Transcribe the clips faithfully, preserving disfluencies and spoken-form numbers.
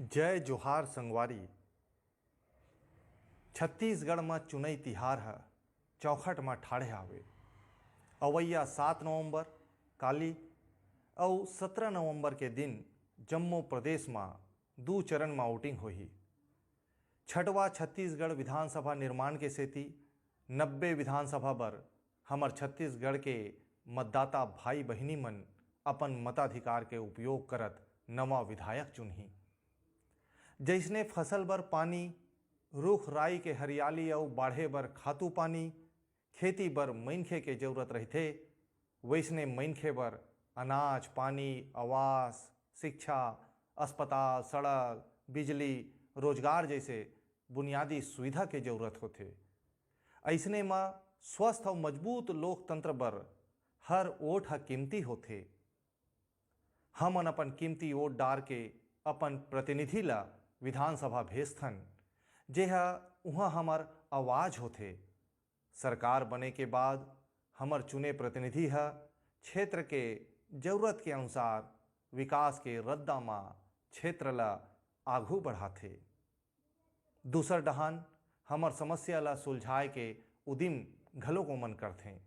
जय जोहार संगवारी। छत्तीसगढ़ म चुनई तिहार ह चौखट म ठाढ़े हावे। अवइया सात नवंबर काली अउ सत्रह नवंबर के दिन जम्मो प्रदेश म दू चरण म वोटिंग होही। छठवा छत्तीसगढ़ विधानसभा निर्माण के सेती नब्बे विधानसभा बर हमर छत्तीसगढ़ के मतदाता भाई बहिनी मन अपन मताधिकार के उपयोग करत नवा विधायक चुनही। जइसने फसल बर पानी, रूख राई के हरियाली अउ बाढ़े बर खातू पानी, खेती बर मनखे के जरूरत रहिथे, वइसने मनखे बर अनाज, पानी, आवास, शिक्षा, अस्पताल, सड़क, बिजली, रोजगार जइसे बुनियादी सुविधा के जरूरत होथे। अइसने म स्वस्थ अउ मजबूत लोकतंत्र बर हर वोट ह कीमती होथे। हमन अपन कीमती वोट डार के अपन प्रतिनिधि ला विधानसभा भेजथन, जेहा उहाँ हमर आवाज होथे। सरकार बने के बाद हमर चुने प्रतिनिधि ह क्षेत्र के जरूरत के अनुसार विकास के रद्दा म क्षेत्र ला आघू बढ़ाथे। दूसर डहान हमर समस्या ला सुलझाए के उदिम घलोक ओमन करथें।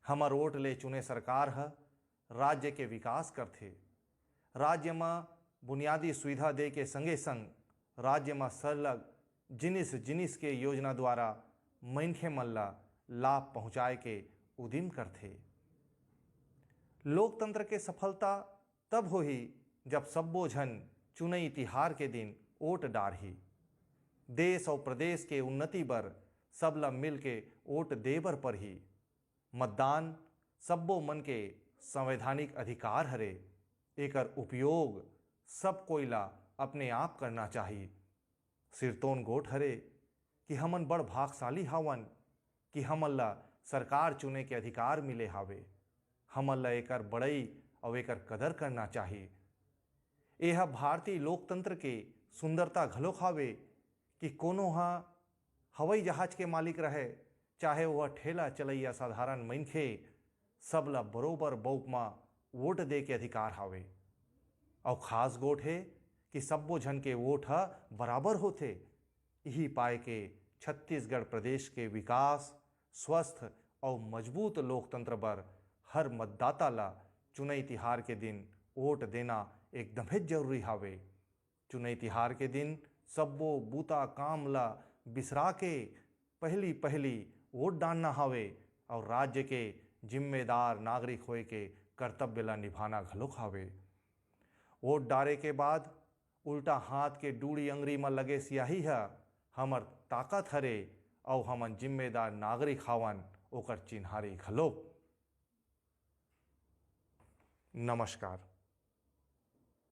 हमर वोट ले चुने सरकार ह राज्य के विकास करथे। राज्य म बुनियादी सुविधा दे के संगे संग राज्य म सरलग जिनिस जिनिस के योजना द्वारा मनखे मन ला लाभ पहुँचाए के उदिम करथे। लोकतंत्र के सफलता तब होही, जब सब्बो झन चुनई तिहार के दिन वोट डारही। देश अउ प्रदेश के उन्नति बर सबला मिल के वोट दे बर परही। मतदान सब्बो मन के संवैधानिक अधिकार हरे। एकर उपयोग सब कोई ला अपने आप करना चाही। सिरतोन गोठ हरे कि हमन बड़ भागशाली हावन कि हमन ला सरकार चुने के अधिकार मिले हावे। हमन ला एकर बड़ई अउ एकर कदर करना चाही। एह भारतीय लोकतंत्र के सुंदरता घलोक हावे कि कोनो ह हवई जहाज के मालिक रहे, चाहे वह ठेला चलइया साधारण मनखे, सब ला बरोबर बउक म वोट दे के अधिकार हावे। अउ खास गोठ हे कि सब्बो झन के वोट ह बराबर होथे। इही पाय के छत्तीसगढ़ प्रदेश के विकास, स्वस्थ अउ मजबूत लोकतंत्र बर हर मतदाता ला चुनई तिहार के दिन वोट देना एकदमेच जरूरी हावे। चुनई तिहार के दिन सब्बो बूता काम ला बिसरा के पहली पहली वोट डारना हावे अउ राज्य के जिम्मेदार नागरिक होए के कर्तव्य ला निभाना घलोक हावे। वोट डारे के बाद उल्टा हाथ के डूड़ी अंगरी म लगे सियाही ह हमर ताकत हरे अउ हमन जिम्मेदार नागरिक हावन, ओकर चिन्हारी घलोक। नमस्कार।